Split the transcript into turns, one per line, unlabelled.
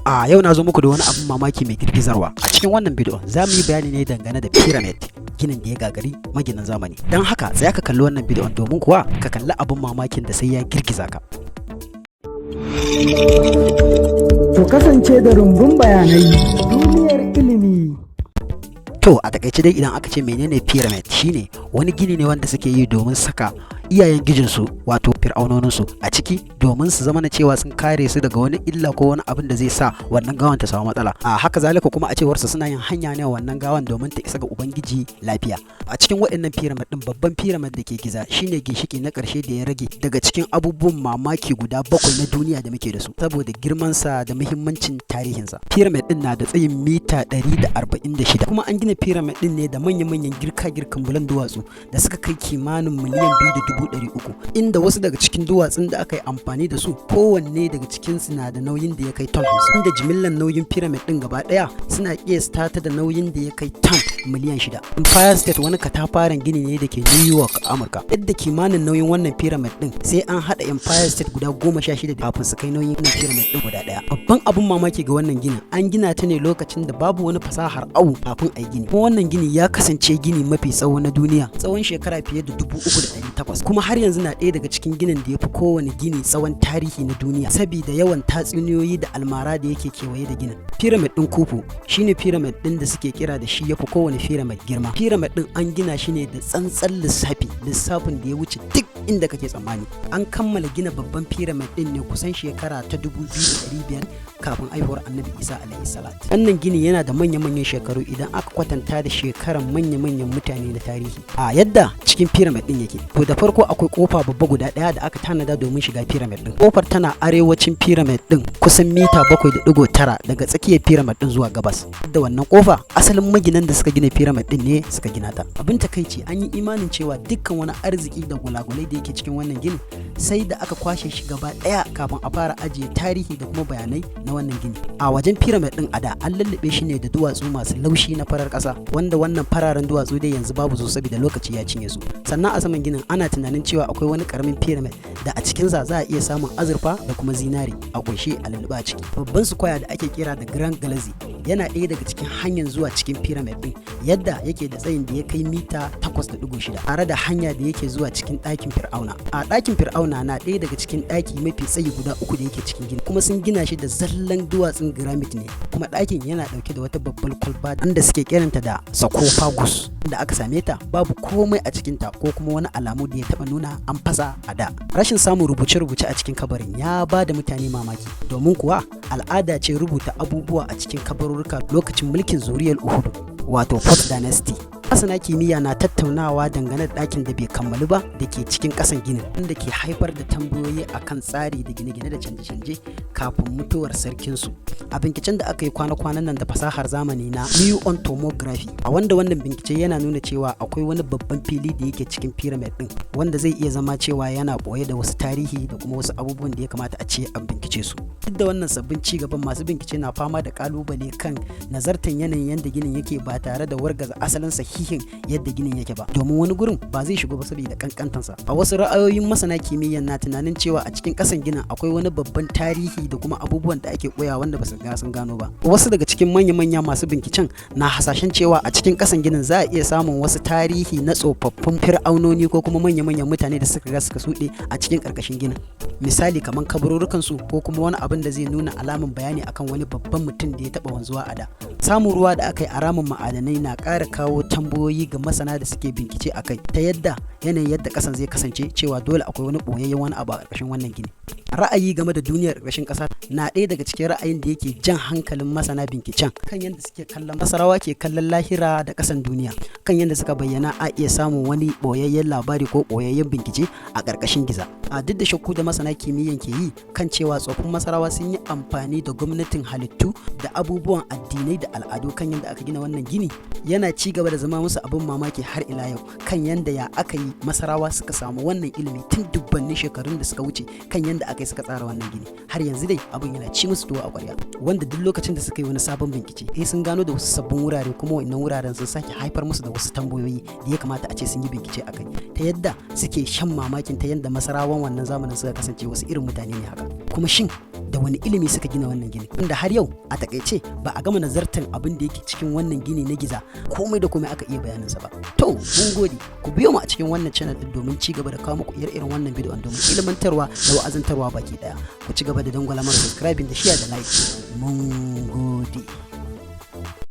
A yau na zo muku da wani abin mamaki mai girgizarwa. A cikin wannan bidiyon za mu yi bayani ne dangane da pyramid, ginin da ya gagari maginan zamani. Don haka tsaya ka kalli wannan bidiyon, domin kuwa ka kalli abin mamakin da sai ya girgiza ka.
Ku kasance da rumbun bayanai, duniyar ilimi.
To, a takaice dai, idan aka ce menene pyramid, shine wani gini ne wanda suke yi domin saka iyayen gijinsu, wato fir'aunoninsu, a ciki, domin su zama na cewa sun kare su daga wani illa ko wani abin da zai sa wannan gawan ta samu matsala. A haka zalika kuma, a cewarsu, suna yin hanya ne wannan gawan domin ta isa ga ubangiji lafiya. A cikin waɗannan pyramid din, babban pyramid da ke Giza shine ginshiki na ƙarshe da ya rage daga cikin abubuwan mamaki guda bakwai na duniya da muke da su, saboda girmansa da muhimmancin tarihinsa. Pyramid din na da tsayin mita 146, kuma an gina pyramid din ne da manya-manyan girka-girkan bulan duwatsu da suka kai kimanin 2,300,000, inda wasu daga cikin duwatsun da aka yi amfani da su, kowanne daga cikin su na da nauyin da ya kai ton 50, inda jimillan nauyin pyramid din gaba daya suna kiyasta ta da nauyin da ya kai ton miliyan 6. Empire State wani katafaren gini ne da ke New York, Amurka. Yadda kimanin nauyin wannan pyramid din, sai an hada Empire State guda 16 kafin su kai nauyin wannan pyramid din guda daya. Babban abun mamaki ga wannan ginin, an gina ta ne lokacin da babu wani fasahar awu kafin a yi gini. Kuma wannan gini ya kasance gini mafi tsawo na duniya tsawon shekara fiye da 3,800, kuma har yanzu na ɗaya daga cikin ginin da ya fi kowane gini tsawon tarihi na duniya, saboda yawan tatsuniyoyi da almara da yake kewaye da ginin. Pyramid ɗin Khufu shine pyramid ɗin da suke kira da shi ya fi kowane pyramid girma. Pyramid ɗin an gina shi ne da tsantsan lissafi, lissafin da ya wuce duk inda kake tsammani. An kammala gina babban pyramid ɗin ne kusan shekara ta 2500 kafin haihuwar Annabi Isa alaihi salat. Wannan gini yana da manya-manyan shekaru idan aka kwatanta da shekaran manya-manyan mutane na tarihi. A yadda cikin pyramid ɗin yake, to, da farko akwai kofa babba guda ɗaya da aka tanada domin shiga pyramid ɗin. Kofar tana arewacin pyramid ɗin, kusan mita 7.9 daga tsakiyar pyramid ɗin zuwa gabas da wannan kofa. Asalin maginan da suka gina pyramid ɗin ne suka gina ta. Abin takaici, an yi imanin cewa dukkan wani arziki da gulagulai da yake cikin wannan ginin sai da aka kwashe shi gaba ɗaya kafin a fara ajiye tarihi da kuma bayanai na wannan gini. A wajen pyramid ɗin, a da an lullube shi ne da duwatsu masu laushi na farar ƙasa, wanda wannan fararen duwatsu dai yanzu babu su saboda lokaci ya cinye su. Sannan a saman ginin, ana tunanin cewa akwai wani karamin pyramid da a cikinsa za a iya samun azurfa da kuma zinare a kunshe, a lullube a ciki. Babban square da ake kira da Grand Galaxy yana ɗaya daga cikin hanyar zuwa cikin pyramid ɗin, yadda yake da tsayin da ya kai mita 8.6, tare da hanya da yake zuwa cikin ɗakin fir'auna. A ɗakin fir'auna na ɗaya daga cikin ɗaki mafi tsayi guda uku da yake cikin gini, kuma sun gina shi da zallan duwatsun granite ne. Kuma ɗakin yana ɗauke da wata babbar kwalba da suke kiranta da sarcophagus, da aka same ta babu komai a cikinta ko kuma wani alamu da ya taɓa nuna an fasa a da. Rashin samun rubuce-rubuce a cikin kabarin ya ba da mutane mamaki, domin kuwa al'ada ce rubuta abubuwa a cikin kabarurruka lokacin mulkin zuriyar Uhudu, wato Fourth Dynasty. Masana kimiyya na tattaunawa dangane da ɗakin da bai kammalu ba da ke cikin ƙasan ginin, wanda ke haifar da tambayoyi akan tsari da gine-gine da canje-canje kafin mutuwar sarkinsu. A binciken da aka yi kwana-kwanan nan da fasahar zamani na muon tomography, a wanda wannan bincike yana nuna cewa akwai wani babban fili da yake cikin pyramid din, wanda zai iya zama cewa yana boye da wasu tarihi da kuma wasu abubuwan da ya kamata a ce an bincike su. Duk da wannan sabbin ci gaban, masu bincike na fama da kalubale kan nazartan yanayin yadda ginin yake ba tare da wargaza asalin sahihin yadda ginin yake ba, domin wani gurin ba zai shigo ba saboda kankantansa. A wasu ra'ayoyin masana kimiyya na tunanin cewa a cikin kasan ginin akwai wani babban tarihi da kuma abubuwan da ake koya wanda ba su ga sun gano ba. Wasu daga cikin manya-manya masu binciken na hasashen cewa a cikin kasan ginin za a iya samun wasu tarihi na tsofaffin fir'aunoni ko kuma manya-manyan mutane da suka ga suka suɗe a cikin ƙarƙashin ginin, misali kamar kabarurukan su, ko kuma wani abin da zai nuna alamun bayani akan wani babban mutum da ya taɓa wanzuwa a da. Samun ruwa da aka yi a ramin ma'adanai na ƙara kawo tambayoyi ga masana da suke bincike a kai, ta yadda yanayin yadda ƙasan zai kasance cewa dole akwai wani ɓoyayyen wani abu a ƙarƙashin wannan gini. Ra'ayi game da duniyar ƙarƙashin ƙasa na ɗaya daga cikin ra'ayin da yake jan hankalin masana binciken kan yadda suke kallon Masarawa ke kallon lahira da ƙasan duniya, kan yadda suka bayyana a iya samun wani ɓoyayyen labari ko ɓoyayyen bincike a ƙarƙashin Giza. A duk da shakku da masana kimiyyan ke yi kan cewa tsofin Masarawa sun yi amfani da gwamnatin halittu da abubuwan addinai da al'adu kan yadda aka gina wannan gini, yana ci gaba da zama musu abin mamaki har ila yau kan yadda ya aka yi Masarawa suka samu wannan ilimi tun dubbannin shekarun da suka wuce, kan yadda aka yi suka tsara wannan gini. Har yanzu dai abin yana ci musu tuwo a ƙwarya, wanda duk lokacin da suka yi wani sabon bincike sai sun gano da wasu sabbin wurare, kuma wannan wuraren sun sake haifar musu da wasu tambayoyi da ya kamata a ce sun yi bincike akai, ta yadda suke shan mamakin ta yadda Masarawan wannan zamanin suka kasance wasu irin mutane ne haka. Kuma shin da Da wani ilimi suka gina wannan gini, inda har yau a takaice ba a gama nazartan abin da yake cikin wannan gini na Giza komai da komai aka iya bayaninsa ba? To, mun gode. Ku biyo mu a cikin wannan channel din domin ci gaba da kawo muku ire-iren wannan bidiyon, domin ilmantarwa da wa'azantarwa baki daya. Ku ci gaba da dangwala mana subscribing da share da like. Mun gode.